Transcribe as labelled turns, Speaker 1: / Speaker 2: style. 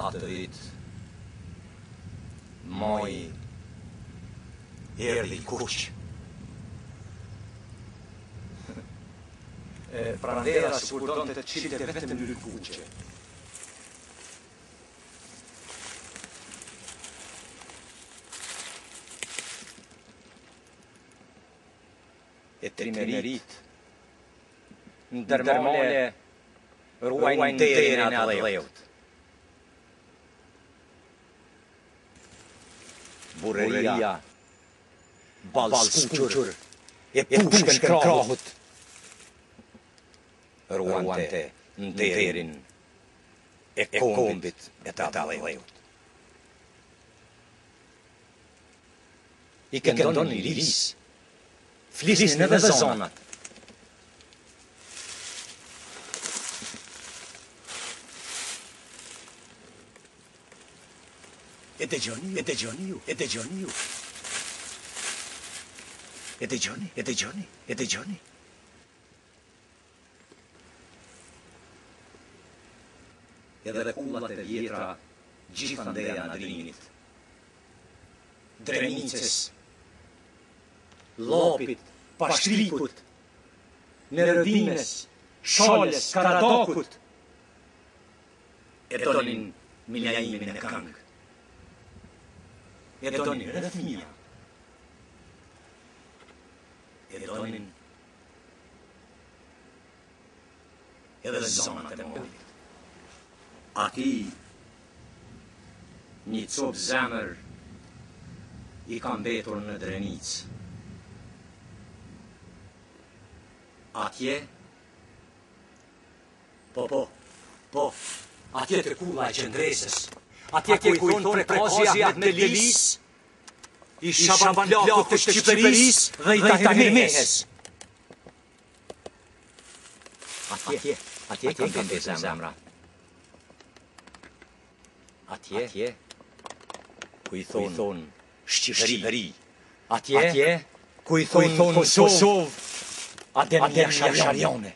Speaker 1: Atë vit, maji erdhi i kuq. E pranvera sikur donte të çilte vetëm lulëkuqe. E trimëritë ndër male ruajnë nderin e atdheut. Burrëria ballskuqur e pushkën krahut ruante nderin e kombit e të atdheut. I këndonin lirisë, flisnin edhe zonat. E dëgjoni, e dëgjoni ju, e dëgjoni ju. E dëgjoni, e dëgjoni, e dëgjoni. Edhe kullat e vjetra gjithandej anë Drinit. Drenicës, Llapit, Pashtrikut, Nerodimës, Shalës, Karadakut, e donin Milaimin në këngë. E donin edhe fëmija. E donin edhe zonat e malit. Atij një copë zemër i ka mbetur në Drenicë. Atje, po, po, po, atje te kulla e Qëndresës, atje ku i thonë Prekazi Ahmet Delisë, i Shaban Plakut të Shqipërisë dhe i Tahir Mehës. Atje, atje i ka mbetur zemra. Atje, atje, ku i thonë Shqipëri. Atje, atje, ku i thonë Kosovë, Adem Jashariane.